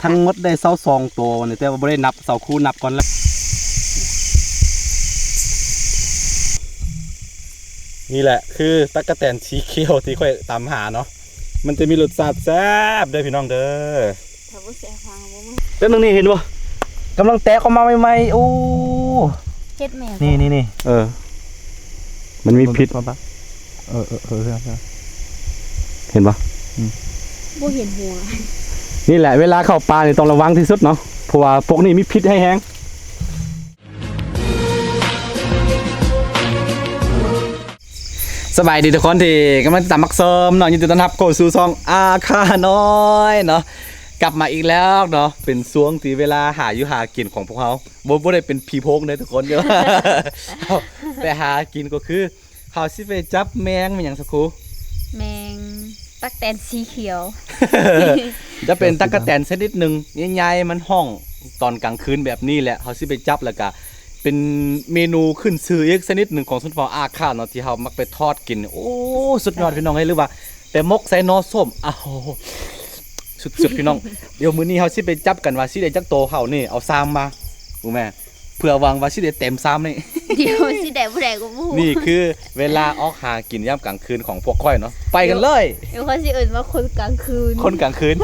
ທັງໝົດໄດ້ຊາວສອງໂຕນີ້ ແຕ່ວ່າບໍ່ໄດ້ນັບ ຊາວຄູ່ນັບກ່ອນລະ. ນີ້ແຫຼະຄືຕັກກະແຕນສີຂຽວທີ່ຂ້ອຍຕາມຫາເນາະ, ມັນຈະມີລົດຊາດແຊບເດີພີ່ນ້ອງເດີ. ຖ້າບໍ່ແຊບຫາບໍ່ມາ. ແປັບໜຶ່ງນີ້ ເຫັນບໍ່? ກຳລັງແຕກອອກມາໃໝ່ໆ. ໂອ້ ເຮັດແມ່ນ ນີ້ໆໆ ເອີ ມັນມີພິດ. ເອີໆໆ ເຫັນບໍ່? ອືມ ບໍ່ເຫັນຫົວ. ນີ້ແຫຼະ ເວລາເຂົ້າປ່ານີ້ຕ້ອງລະວັງທີ່ສຸດເນາະ ເພາະວ່າພວກນີ້ມີພິດຮ້າຍແຮງ. ສະບາຍດີທຸກຄົນທີ່ກຳລັງຕິດຕາມຮັບຊົມເນາະ, ຍິນດີຕ້ອນຮັບເຂົ້າສູ່ຊ່ອງອາຄານ້ອຍເນາະ. ກັບມາອີກແລ້ວເນາະ, ເປັນຊ່ວງທີ່ເວລາຫາຢູ່ຫາກິນຂອງພວກເຮົາ ບໍ່ ບໍ່ໄດ້ເປັນຜີໂພງເດີທຸກຄົນເດີ. ໄປຫາກິນກໍຄື ເຮົາຊິໄປຈັບແມງ ແມ່ນຫຍັງສາຄູ? ແມງຕັກແຕນສີຂຽວ. ຈະເປັນຕັກກະແຕນຊະນິດໜຶ່ງໃຫຍ່ໆ ມັນຮ້ອງຕອນກາງຄືນແບບນີ້ແຫຼະ. ເຮົາຊິໄປຈັບ ແລ້ວກະເປັນເມນູຂຶ້ນຊື່ອີກຊະນິດໜຶ່ງຂອງຊົນເຜົ່າອາຄາເນາະ ທີ່ເຮົາມັກໄປທອດກິນ. ໂອ້ ສຸດຍອດພີ່ນ້ອງເອີຍ, ຫຼືວ່າໄປໝົກໃສ່ໜໍ່ສົ້ມ. ອ້າວ ສຸດໆ ພີ່ນ້ອງ. ດຽວມື້ນີ້ເຮົາຊິໄປຈັບກັນວ່າຊິໄດ້ຈັກໂຕ. ເຮົານີ້ເອົາຊາມມາ ຮູ້ແມ່ ເພື່ອຫວັງວ່າຊິໄດ້ເຕັມຊາມນີ້. ດຽວຊິໄດ້ບໍ່ໄດ້ກໍບໍ່ຮູ້. ນີ້ຄືເວລາອອກຫາກິນຍາມກາງຄືນຂອງພວກຂ້ອຍເນາະ. ໄປກັນເລີຍ. ດຽວຂ້ອຍຊິເອີ້ນວ່າຄົນກາງຄືນ. ຄົນກາງຄືນ.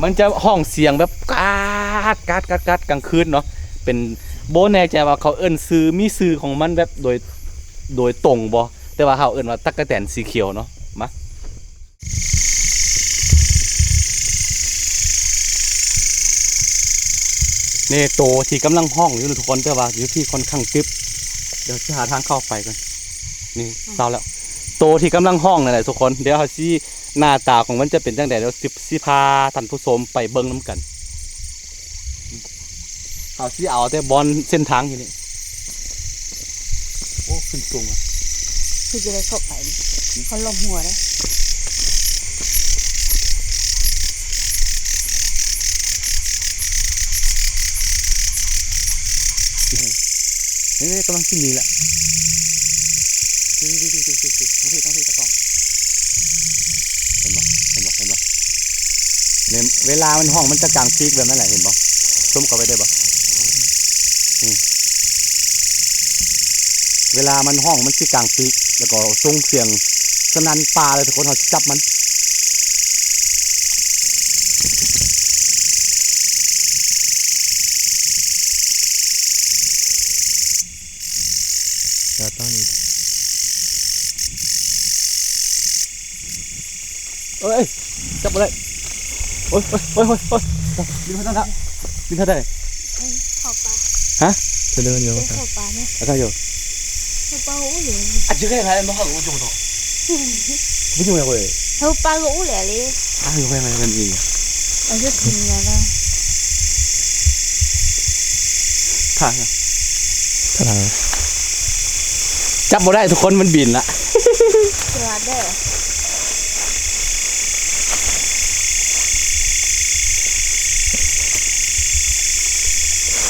ມັນຈະຮ້ອງສຽງແບບກາດ ກາດ ກາດ ກາດກາງຄືນເນາະ. ເປັນ ບໍ່ແນ່ໃຈວ່າເຂົາເອີ້ນຊື່ ມີຊື່ຂອງມັນແບບໂດຍ ໂດຍຕົງບໍ່, ແຕ່ວ່າເຮົາເອີ້ນວ່າຕັກກະແຕນສີຂຽວເນາະ. ມາ ນີ້ໂຕທີ່ກຳລັງຮ້ອງຢູ່ນະທຸກຄົນ, ແຕ່ວ່າຢູ່ທີ່ຂ້ອນຂ້າງຕຶບ. ດຽວຊິຫາທາງເຂົ້າໄປກ່ອນ. ນີ້ ເຊົາແລ້ວ. ໂຕທີ່ກຳລັງຮ້ອງນັ້ນແຫຼະທຸກຄົນ. ດຽວເຮົາຊິ ໜ້າຕາຂອງມັນຈະເປັນຈັ່ງໃດ ດຽວຊິ ຊິພາທ່ານຜູ້ຊົມໄປເບິ່ງນຳກັນ. ເຮົາຊິເອົາແຕ່ບ່ອນເສັ້ນທາງຢູ່ນີ້. ໂອ້ ຂຶ້ນສູງວ່ະ. ຄືຈະໄດ້ເຂົ້າໄປນີ້ ເຂົາລອບຫົວເດ້. ນີ້ໆ ກຳລັງຊິມີແຫຼະ. ນີ້ໆໆໆ ທາງພີ້ ທາງພີ້ ຕາກ້ອງ. ເຫັນບໍ່? ເຫັນບໍ່? ເຫັນບໍ່? ນີ້ ເວລາມັນຮ້ອງ ມັນຈະກາງປີກແບບນັ້ນແຫຼະ ເຫັນບໍ່? ຊູມເຂົ້າໄປໄດ້ບໍ່? ນີ້ ເວລາມັນຮ້ອງ ມັນຊິກາງປີກ ແລ້ວກໍສົ່ງສຽງສະໜັ່ນປ່າເລີຍທຸກຄົນ. ເຮົາຊິຈັບມັນ. ຈະຕ້ອງມີ ເອີຍ ຈັບບໍ່ໄດ້. ໂອ້ຍ ໂອ້ຍ ໂອ້ຍ ໂອ້ຍ ບິນເທົ່ານັ້ນລະ ບິນເທົ່າໃດ? ເຂົ້າປ່າ. ຮະ? ເດີນຢູ່ ເຂົ້າປ່ານະ. ອາກາໂຍ ເຂົ້າປ່າ. ໂອ້ຍ ອາຈິເກນໄທບໍ່ເຂົ້າຢູ່ໂຕ ບໍ່ຢູ່ເລີຍ. ເຂົ້າປ່າກໍອູແຫຼະເລີຍ. ອາຢູ່ແມ່ນເປັນອີ ອາຍຸເທົ່າໃດລະ? ຖ້າ ຖ້າ ຈັບບໍ່ໄດ້ທຸກຄົນ ມັນບິນລະ. ສະຫວັດເດີ.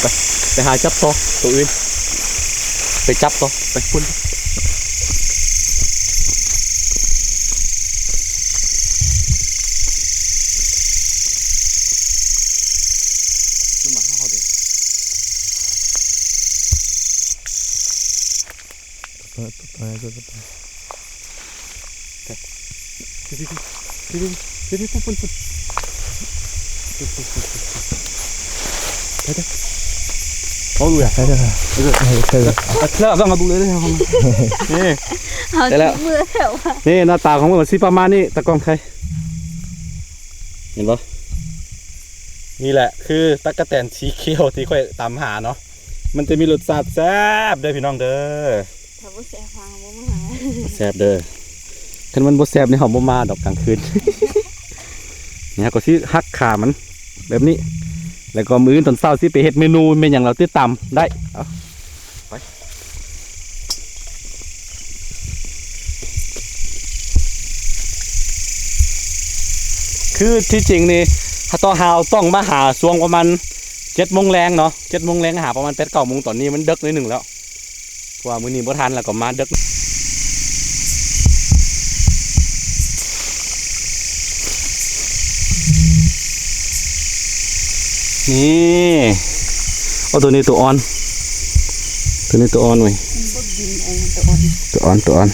ໄປ ໄປຫາຈັບຕໍ່ໂຕອື່ນ ໄປຈັບຕໍ່ ໄປພຸ້ນ. ນີ້ໜ້າຕາຂອງມັນຊິປະມານນີ້ ຕາກ້ອງໄທ ເຫັນບໍ່? ນີ້ແຫຼະຄືຕັກກະແຕນສີຂຽວທີ່ຂ້ອຍຕາມຫາເນາະ. ມັນຈະມີລົດຊາດແຊບເດີພີ່ນ້ອງເດີ. ຖ້າບໍ່ແຊບຫາບໍ່ມາຫາ. ແຊບເດີ. ຄັນມັນບໍ່ແຊບນີ້ເຮົາບໍ່ມາດອກກາງຄືນ. ນີ້ເຮົາກໍຊິຫັກຂາມັນແບບນີ້ ແລ້ວກໍມື້ອື່ນຕອນເຊົ້າຊິໄປເຮັດເມນູແມ່ນຫຍັງ ລາວຕິດຕາມໄດ້. ເອົາ ໄປ ຄືທີ່ຈິງນີ້ ຖ້າຕ້ອງ ເຮົາຕ້ອງມາຫາຊ່ວງປະມານເຈັດໂມງແລງເນາະ, ເຈັດໂມງແລງຫາປະມານແປດເກົ້າໂມງ. ຕອນນີ້ມັນເດິກໜ້ອຍໜຶ່ງແລ້ວ ເພາະວ່າມື້ນີ້ບໍ່ທັນ ແລ້ວກໍມາເດິກ. ນີ້ ນີ້ ໂອ້ ໂຕນີ້ໂຕອ່ອນ ໂຕນີ້ໂຕອ່ອນເວີຍ ມັນບໍ່ບິນ ເອີ ໂຕອ່ອນ ໂຕອ່ອນ ໂຕອ່ອນ.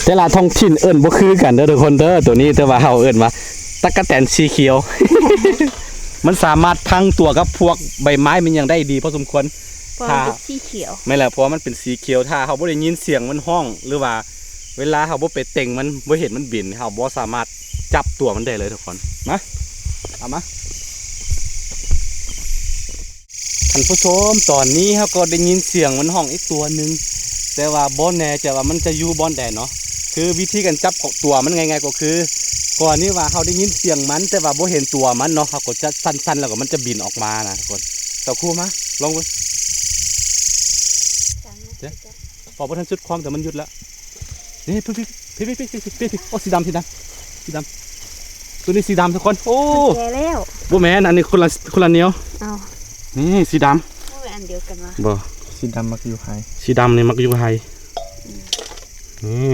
ແຕ່ລະທ້ອງຖິ່ນເອີ້ນບໍ່ຄືກັນເດີທຸກຄົນເດີ ໂຕນີ້ ແຕ່ວ່າເຮົາເອີ້ນວ່າຕັກກະແຕນສີຂຽວ ມັນສາມາດພັງຕົວກັບພວກໃບໄມ້ມັນຫຍັງໄດ້ດີພໍສົມຄວນ ເພາະມັນເປັນສີຂຽວ ແມ່ນແຫຼະ ເພາະວ່າມັນເປັນສີຂຽວ ຖ້າເຮົາບໍ່ໄດ້ຍິນສຽງມັນຮ້ອງ ຫຼືວ່າເວລາເຮົາບໍ່ໄປເຕັງມັນ ບໍ່ເຫັນມັນບິນ ເຮົາບໍ່ສາມາດຈັບຕົວມັນໄດ້ເລີຍທຸກຄົນ. ມາ ເອົາມາ ທ່ານຜູ້ຊົມ ຕອນນີ້ເຮົາກໍໄດ້ຍິນສຽງມັນຮ້ອງອີກຕົວໜຶ່ງ ແຕ່ວ່າບໍ່ແນ່ໃຈວ່າມັນຈະຢູ່ບ່ອນໃດເນາະ. ຄືວິທີການຈັບຕົວມັນງ່າຍໆກໍຄື ກໍນີ້ວ່າເຮົາໄດ້ຍິນສຽງມັນ ແຕ່ວ່າບໍ່ເຫັນຕົວມັນເນາະ ເຮົາກໍຈະສັ່ນໆ ແລ້ວກໍມັນຈະບິນອອກມານະທຸກຄົນ. ເຕົ້າຄູມາ ລອງເບິ່ງ ເຈົ້າ ພໍບໍ່ທັນສຸດຄວາມ ແຕ່ມັນຢຸດແລ້ວ. ນີ້ ພີ່ໆ ໂອ້ ສີດຳ ສີດຳ ສີດຳ ໂຕນີ້ສີດຳທຸກຄົນ. ໂອ້ ມັນແກ່ແລ້ວ ບໍ່ແມ່ນ ອັນນີ້ຄົນລະ ຄົນລະແນວ. ເອົ້າ ນີ້ສີດຳ ບໍ່ແມ່ນອັນດຽວກັນຫວາ? ບໍ່ ສີດຳມັກຢູ່ໄຮ່ ສີດຳນີ້ມັກຢູ່ໄຮ່. ນີ້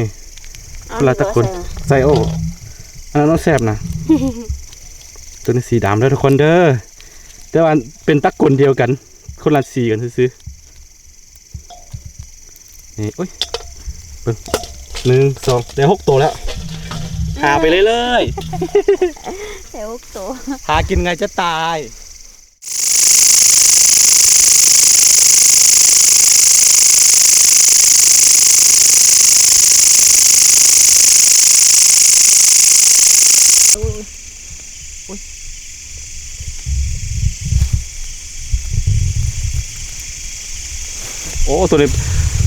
ເອົາ ຄົນລະຕະກຸນ ໃສ່ ໃສ່ ໂອ້ ອັນນັ້ນເອົາແຊບນະ. ໂຕນີ້ສີດຳເດີທຸກຄົນເດີ ແຕ່ວ່າເປັນຕະກຸນດຽວກັນ ຄົນລະສີກັນຊື່ໆ. ນີ້ ໂອ້ຍ ເບິ່ງ ໜຶ່ງ ສອງ ໄດ້ຫົກໂຕແລ້ວ ຫາໄປເລື້ອຍໆ ໄດ້ຫົກໂຕ ຫາກິນງ່າຍຈະຕາຍ. ໂອ້ຍ ໂອ້ຍ ໂອ້ ໂຕນີ້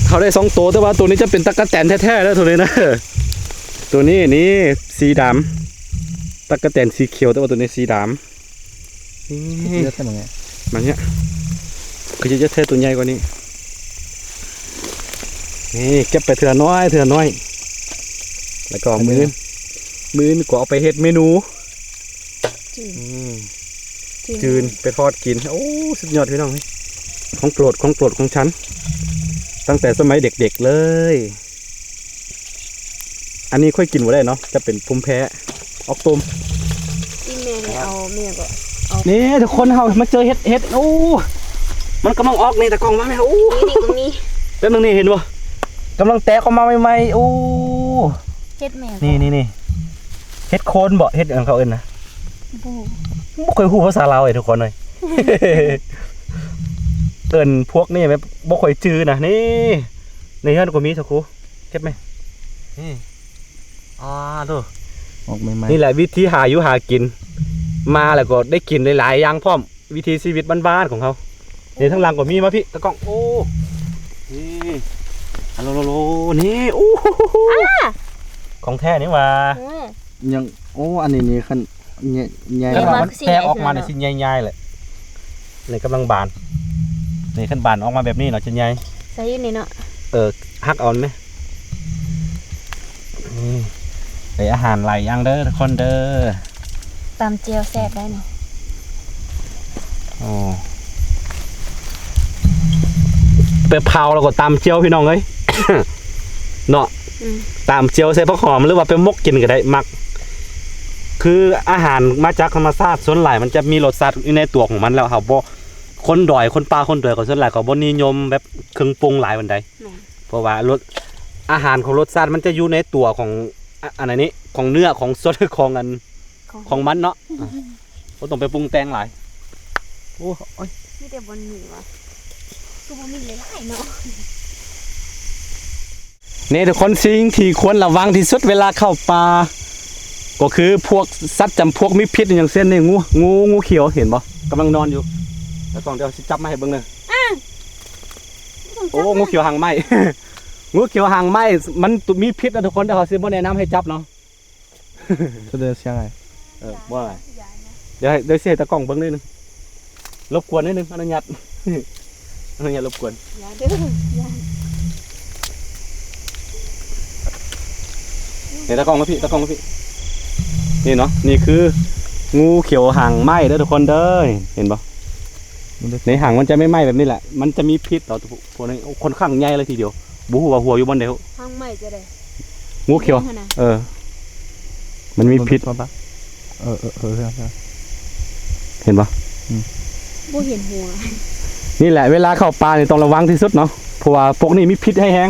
ເຮົາໄດ້ສອງໂຕ ແຕ່ວ່າໂຕນີ້ຈະເປັນຕັກກະແຕນແທ້ໆ ເດີ ໂຕນີ້ນະ ໂຕນີ້ ນີ້ ສີດຳ ຕັກກະແຕນສີຂຽວ ແຕ່ວ່າໂຕນີ້ສີດຳ. ນີ້ ເລືອກໃຫ້ມັນແຫຼະ ມັນເນີ້ຍ ຄືຈະເຮັດໃຫ້ໂຕໃຫຍ່ກວ່ານີ້. ນີ້ ເກັບໄປເທື່ອນ້ອຍ ເທື່ອນ້ອຍ ແລ້ວກໍມື້ ມື້ອື່ນກໍເອົາໄປເຮັດເມນູ ຈືນ ອືມ ຈືນ ຈືນ ໄປທອດກິນ. ໂອ້ ສຸດຍອດພີ່ນ້ອງ ຂອງໂປດ ຂອງໂປດຂອງສັນ ຕັ້ງແຕ່ສະໄໝເດັກໆ ເລີຍ. ອັນນີ້ຂ້ອຍກິນບໍ່ໄດ້ເນາະ ຈະເປັນພູມແພ້ ອອກຕົມ. ອີ່ແມ່ນີ້ເອົາ ແມ່ກໍເອົາ. ນີ້ທຸກຄົນ ເຮົາມາເຈີເຫັດ ເຫັດ ໂອ້ ມັນກຳລັງອອກນີ້ ຕາກ້ອງມາແມ່. ໂອ້ ນີ້ກໍມີ ແປັບໜຶ່ງນີ້ ເຫັນບໍ່ ກຳລັງແຕກອອກມາໃໝ່ໆ. ໂອ້ ເຫັດແມ່ ນີ້ໆໆ ເຫັດໂຄນບໍ ເຫັດຫຍັງເຂົາເອີ້ນນະ? ບໍ່ ບໍ່ຄ່ອຍຮູ້ພາສາລາວເອີຍ ທຸກຄົນເອີຍ ເອີ້ນພວກນີ້ແບບບໍ່ຄ່ອຍຈື່ນະ. ນີ້ ໃນເຮືອນກໍມີ ສາວຄູ ເກັບແມ່. ນີ້ ອາ ໂທ້ ອອກໃໝ່ໆ ນີ້ແຫຼະວິທີຫາຢູ່ຫາກິນ ມາແລ້ວກໍໄດ້ກິນຫຼາຍໆຢ່າງພ້ອມ ວິຖີຊີວິດບ້ານໆຂອງເຮົາ. ນີ້ທາງຫຼັງກໍມີ ມາພີ່ຕາກ້ອງ. ໂອ້ ນີ້ ອາໂລໂລໂລ ນີ້ ໂອ້ ອາ ຂອງແທ້ນີ້ຫວ່າ. ອືມ ຍັງ ໂອ້ ອັນນີ້ນີ້ຄັນ ໃຫຍ່ ໃຫຍ່ ໃຫຍ່ ຄັນວ່າມັນແຕກອອກມານີ້ຊິໃຫຍ່ໆແຫຼະ. ນີ້ກຳລັງບານ ນີ້ຄັນບານອອກມາແບບນີ້ເນາະ ຈະໃຫຍ່. ໃສ່ຢູ່ນີ້ເນາະ ເອີ ຫັກເອົາແມ່. ນີ້ ໄດ້ອາຫານຫຼາຍຢ່າງເດີທຸກຄົນເດີ. ຕຳແຈ່ວແຊບໄດ໋ນີ້. ໂອ້ ໄປເຜົາແລ້ວກໍຕຳແຈ່ວ ພີ່ນ້ອງເອີຍ ເນາະ. ອືມ ຕຳແຈ່ວໃສ່ຜັກຫອມ ຫຼືວ່າໄປໝົກກິນກໍໄດ້ ມັກ. ຄືອາຫານມາຈາກທຳມະຊາດ ສ່ວນຫຼາຍມັນຈະມີລົດຊາດຢູ່ໃນຕົວຂອງມັນແລ້ວ ເຮົາບໍ່ ຄົນດອຍ ຄົນປ່າ ຄົນດອຍກໍສ່ວນຫຼາຍກໍບໍ່ນິຍົມແບບເຄື່ອງປຸງຫຼາຍປານໃດ. ແມ່ນ ເພາະວ່າລົດ ອາຫານຂອງລົດຊາດມັນຈະຢູ່ໃນຕົວຂອງ ອາ ອັນນີ້ ຂອງເນື້ອ ຂອງສ່ວນ ຂອງອັນ ຂອງ ຂອງມັນເນາະ. ອືມ ບໍ່ຕ້ອງໄປປຸງແຕ່ງຫຼາຍ. ໂອ້ຍ ມີແຕ່ບ່ອນນີ້ຫວາ ຄືບໍ່ມີຫຼາຍໆເນາະ. ນີ້ທຸກຄົນ ສິ່ງທີ່ຄວນລະວັງທີ່ສຸດເວລາເຂົ້າປ່າ ກໍຄືພວກສັດຈຳພວກມີພິດ ຢ່າງເຊັ່ນນີ້ ງູ ງູ ງູຂຽວ ເຫັນບໍ່? ກຳລັງນອນຢູ່. ຕາກ້ອງ ດຽວຊິຈັບມາໃຫ້ເບິ່ງເດີ. ອາ ໂອ້ ງູຂຽວຫາງໄມ້ ງູຂຽວຫາງໄມ້ ມັນມີພິດນະທຸກຄົນ ແຕ່ເຮົາຊິບໍ່ແນະນຳໃຫ້ຈັບເນາະ. ສະເດີສຽງໄດ໋? ເອີ ບໍ່ໄດ້ ດຽວໃຫ້ ດຽວຊິໃຫ້ຕາກ້ອງເບິ່ງໜ້ອຍໜຶ່ງ ລົບກວນໜ້ອຍໜຶ່ງ ອະນຸຍາດ ອະນຸຍາດລົບກວນ. ຢ່າເດີ ຢ່າ. ເຫັນຕາກ້ອງມາພີ່ ຕາກ້ອງມາພີ່. ນີ້ເນາະ ນີ້ຄືງູຂຽວຫາງໄມ້ເດີທຸກຄົນເດີ ເຫັນບໍ່? ໃນຫາງມັນຈະໄໝ້ໆແບບນີ້ແຫຼະ ມັນຈະມີພິດຕໍ່ພວກນີ້ ໂອ້ ຂ້ອນຂ້າງໃຫຍ່ເລີຍທີດຽວ ບໍ່ຮູ້ວ່າຫົວຢູ່ບ່ອນໃດ. ຫາງໄມ້ຈະໄດ້ ງູຂຽວ ເອີ ມັນມີພິດ. ເອີ ເອີ ເອີ ເອີ. ເຫັນບໍ່? ອືມ ບໍ່ເຫັນຫົວ. ນີ້ແຫຼະ ເວລາເຂົ້າປ່ານີ້ຕ້ອງລະວັງທີ່ສຸດເນາະ ເພາະວ່າພວກນີ້ມີພິດຮ້າຍແຮງ.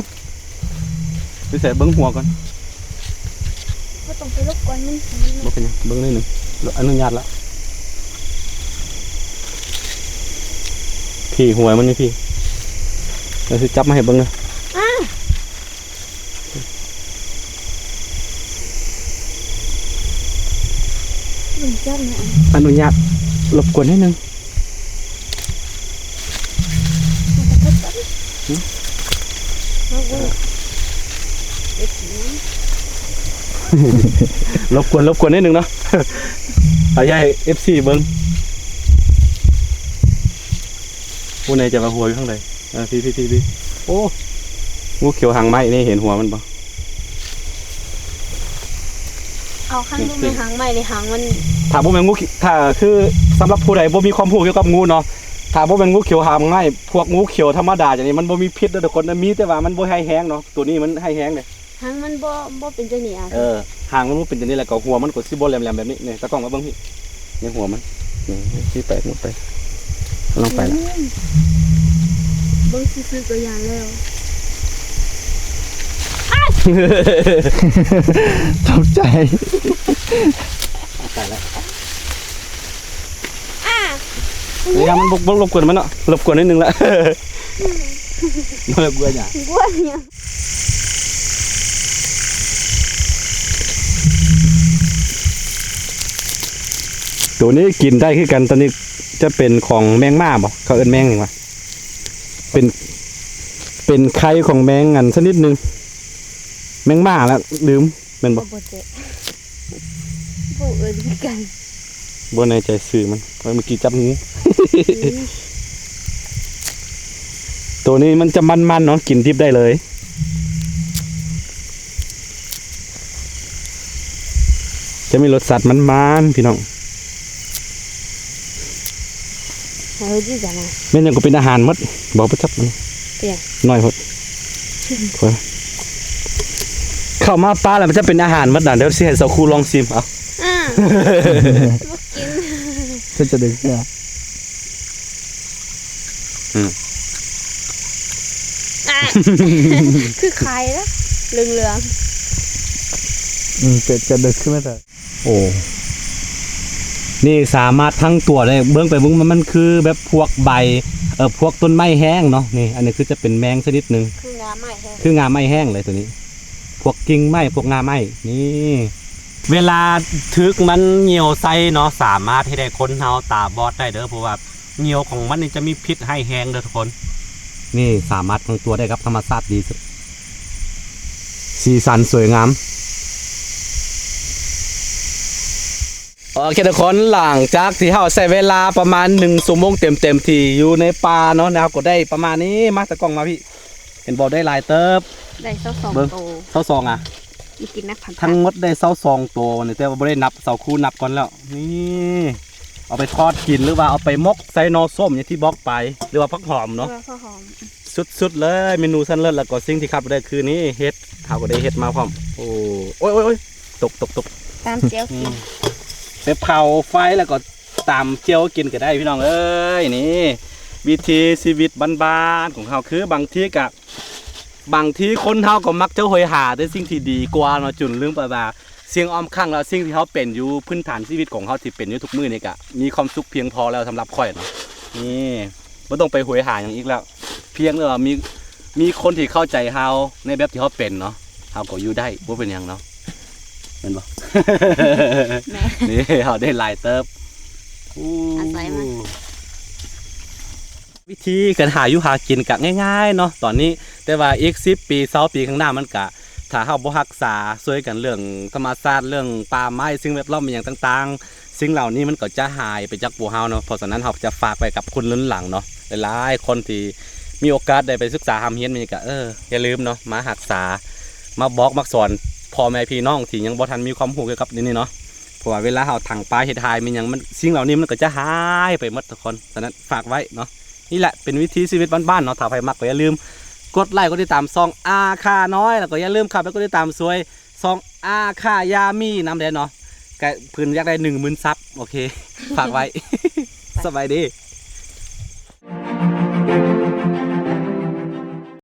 ໄປໃສ່ເບິ່ງຫົວກ່ອນ. ບໍ່ຕ້ອງໄປລົບກວນມັນ. ບໍ່ເປັນຫຍັງ ເບິ່ງໜ້ອຍໜຶ່ງ ອະນຸຍາດລະ. ພີ້ ຫົວມັນຢູ່ພີ້ ດຽວຊິຈັບມາໃຫ້ເບິ່ງເດີ. ອາ ມັນຈັບນະ ອະນຸຍາດລົບກວນໜ້ອຍໜຶ່ງ. ລົບກວນ ລົບກວນໜ້ອຍໜຶ່ງເນາະ. ເອົາໃຫ້ເອັຟຊີເບິ່ງ. ຜູ້ໃດຈະວ່າຫົວຢູ່ທາງໃດ? ເອີ ພີ້ ພີ້ ພີ້ ພີ້. ໂອ້ ງູຂຽວຫາງໄມ້ນີ້ ເຫັນຫົວມັນບໍ່? ເອົາ ຄັນບໍ່ແມ່ນຫາງໄມ້ນີ້ ຫາງມັນ ຖ້າບໍ່ແມ່ນງູຂ- ຖ້າຄືສຳລັບຜູ້ໃດບໍ່ມີຄວາມຮູ້ກ່ຽວກັບງູເນາະ ຖ້າບໍ່ແມ່ນງູຂຽວຫາງໄມ້ ພວກງູຂຽວທຳມະດາຈັ່ງນີ້ ມັນບໍ່ມີພິດເດີທຸກຄົນ ມີແຕ່ວ່າມັນບໍ່ຮ້າຍແຮງເນາະ. ໂຕນີ້ມັນຮ້າຍແຮງເດ້. ຫາງມັນບໍ່ ບໍ່ເປັນຈັ່ງນີ້ອະ. ເອີ ຫາງມັນບໍ່ເປັນຈັ່ງນີ້ ແລ້ວກໍຫົວມັນກໍຊິບໍ່ແຫຼມໆແບບນີ້. ນີ້ ຕາກ້ອງມາເບິ່ງພີ້ ນີ້ຫົວມັນ ນີ້ ຊິໄປໝົດໄປ ລອງໄປລະ. ອືມ ເບິ່ງຊື່ໆກໍຢ້ານແລ້ວ ຕົກໃຈ. ຕາຍລະ. ອາ ເວລາມັນບົກ ບົກລົບກວນມັນເນາະ ລົບກວນໜ້ອຍໜຶ່ງລະ. ອືມ ມັນລົບກວນຫຍັງ? ກົວຫຍັງ? ໂຕນີ້ກິນໄດ້ຄືກັນ. ໂຕນີ້ຈະເປັນຂອງແມງມ້າບໍ່? ເຂົາເອີ້ນແມງຫຍັງວະ? ເປັນ ເປັນໄຂ່ຂອງແມງອັນຊະນິດໜຶ່ງ ແມງມ້າລະ ລືມ ແມ່ນບໍ່? ບໍ່ແຈະ ບໍ່ເອີ້ນຄືກັນ. ບໍ່ແນ່ໃຈຊື່ມັນ ເມື່ອກີ້ຈັບງູ. ອືມ ໂຕນີ້ມັນຈະມັນໆເນາະ ກິນດິບໄດ້ເລີຍ. ຈະມີລົດຊາດມັນໆ ພີ່ນ້ອງ. ເອົາ ເຮັດຈັ່ງໃດນະ? ແມ່ນຫຍັງກໍເປັນອາຫານໝົດ. ບໍ່ ບໍ່ຈັບມັນ. ເປັນຫຍັງ? ນ້ອຍໂພດ. ເຂົ້າມາປ່າແລ້ວມັນຈະເປັນອາຫານໝົດນະ. ດຽວຊິໃຫ້ສາວຄູລອງຊິມ ເອົາ. ອາ ບໍ່ກິນ. ເຮັດຈັ່ງໃດຄື ອືມ ອາ ຄືໄຂ່ລະ ເຫຼືອງໆ. ອືມ ເປັນຈັ່ງໃດຄືແມ່ນ ໂອ້ ນີ້ສາມາດທັງຕົວໄດ້. ເບິ່ງໄປເບິ່ງມາ ມັນຄືແບບພວກໃບ ເອີ ພວກຕົ້ນໄມ້ແຫ້ງເນາະ. ນີ້ ອັນນີ້ຄືຈະເປັນແມງຊະນິດໜຶ່ງ ຄືງ່າໄມ້ແຫ້ງ ຄືງ່າໄມ້ແຫ້ງເລີຍໂຕນີ້ ພວກກິ່ງໄມ້ ພວກງ່າໄມ້. ນີ້ ເວລາຖືກມັນຍ່ຽວໃສ່ເນາະ ສາມາດເຮັດໃຫ້ຄົນເຮົາຕາບອດໄດ້ເດີ ເພາະວ່າ ຫຍ້ວຂອງມັນນີ້ຈະມີພິດຮ້າຍແຮງເດີທຸກຄົນ. ນີ້ສາມາດທັງຕົວໄດ້ກັບທຳມະຊາດດີສຸດ ສີສັນສວຍງາມ. ໂອເຄທຸກຄົນ ຫຼັງຈາກທີ່ເຮົາໃຊ້ເວລາປະມານໜຶ່ງຊົ່ວໂມງເຕັມໆ ທີ່ຢູ່ໃນປ່າເນາະ ເຮົາກໍໄດ້ປະມານນີ້. ມາ ຕາກ້ອງມາພີ້ ເຫັນບໍ່ ໄດ້ຫຼາຍເຕີບ ໄດ້ຊາວສອງ ເບິ່ງ ໂຕ ຊາວສອງ ອະ ມາກິນນະ ທັງໝົດໄດ້ຊາວສອງໂຕນີ້ ແຕ່ວ່າບໍ່ໄດ້ນັບ ສາວຄູນັບກ່ອນແລ້ວ. ນີ້ ເອົາໄປທອດກິນ ຫຼືວ່າເອົາໄປໝົກໃສ່ໜໍ່ສົ້ມ ຢ່າງທີ່ບອກໄປ ຫຼືວ່າຜັກຫອມເນາະ ເອີ ຜັກຫອມ ສຸດໆເລີຍ. ເມນູຊັ້ນເລີດ ແລ້ວກໍສິ່ງທີ່ຂາດບໍ່ໄດ້ຄືນີ້ ເຫັດ ເຮົາກໍໄດ້ເຫັດມາພ້ອມ. ໂອ້ ໂອ້ຍໆໆ ຕົກໆໆ ຕຳແຈ່ວກິນ ອືມ ໄປເຜົາໄຟ ແລ້ວກໍຕຳແຈ່ວກິນກໍໄດ້ ພີ່ນ້ອງເອີຍ. ນີ້ ວິຖີຊີວິດບ້ານໆຂອງເຮົາ ຄືບາງທີກະ ບາງທີຄົນເຮົາກໍມັກຈະໂຫຍຫາແຕ່ສິ່ງທີ່ດີກວ່າເນາະ ຈົນລືມໄປວ່າສິ່ງອ້ອມຂ້າງ ແລະ ສິ່ງທີ່ເຮົາເປັນຢູ່ ພື້ນຖານຊີວິດຂອງເຮົາທີ່ເປັນຢູ່ທຸກມື້ນີ້ ກະມີຄວາມສຸກພຽງພໍແລ້ວສຳລັບຂ້ອຍເນາະ. ນີ້ ບໍ່ຕ້ອງໄປໂຫຍຫາຫຍັງອີກແລ້ວ ພຽງແຕ່ວ່າມີ ມີຄົນທີ່ເຂົ້າໃຈເຮົາໃນແບບທີ່ເຮົາເປັນເນາະ ເຮົາກໍຢູ່ໄດ້ ບໍ່ເປັນຫຍັງເນາະ. ແມ່ນບໍ່? ແມ່ນ ນີ້ເຮົາໄດ້ຫຼາຍເຕີບ. ອາໄສມັນ ວິທີການຫາຢູ່ຫາກິນກະງ່າຍໆເນາະຕອນນີ້ ແຕ່ວ່າອີກສິບປີ ຊາວປີຂ້າງໜ້າ ມັນກະ ຖ້າເຮົາບໍ່ຮັກສາຊ່ວຍກັນເລື່ອງທຳມະຊາດ ເລື່ອງປ່າໄມ້ ສິ່ງແວດລ້ອມ ອີ່ຫຍັງຕ່າງໆ ສິ່ງເຫຼົ່ານີ້ມັນກໍຈະຫາຍໄປຈາກພວກເຮົາເນາະ. ເພາະສະນັ້ນ ເຮົາຈະຝາກໄວ້ກັບຄົນລຸ້ນຫຼັງເນາະ ຫຼາຍໆຄົນທີ່ມີໂອກາດໄດ້ໄປສຶກສາຮ່ຳຮຽນ ມັນກະ ເອີ ຢ່າລືມເນາະ ມາຮັກສາ ມາບອກມາສອນພໍ່ແມ່ພີ່ນ້ອງທີ່ຍັງບໍ່ທັນມີຄວາມຮູ້ກ່ຽວກັບນີ້ເນາະ. ເພາະວ່າເວລາເຮົາຖັງປ່າເຮັດຮ່າຍແມ່ນຫຍັງ ມັນ ສິ່ງເຫຼົ່ານີ້ມັນກໍຈະຫາຍໄປໝົດທຸກຄົນ. ສະນັ້ນ ຝາກໄວ້ເນາະ. ນີ້ແຫຼະເປັນວິຖີຊີວິດບ້ານໆເນາະ. ຖ້າໃຜມັກກໍຢ່າລືມກົດໄລກົດຕິດຕາມຊ່ອງອາຄານ້ອຍ ແລ້ວກໍຢ່າລືມເຂົ້າໄປກົດຕິດຕາມຊ່ວຍຊ່ອງອາຄາຢາມີນຳແດ່ເນາະ. ກະເພິ່ນຢາກໄດ້ໜຶ່ງໝື່ນຊັບ. ໂອເຄ ຝາກໄວ້ ສະບາຍດີ.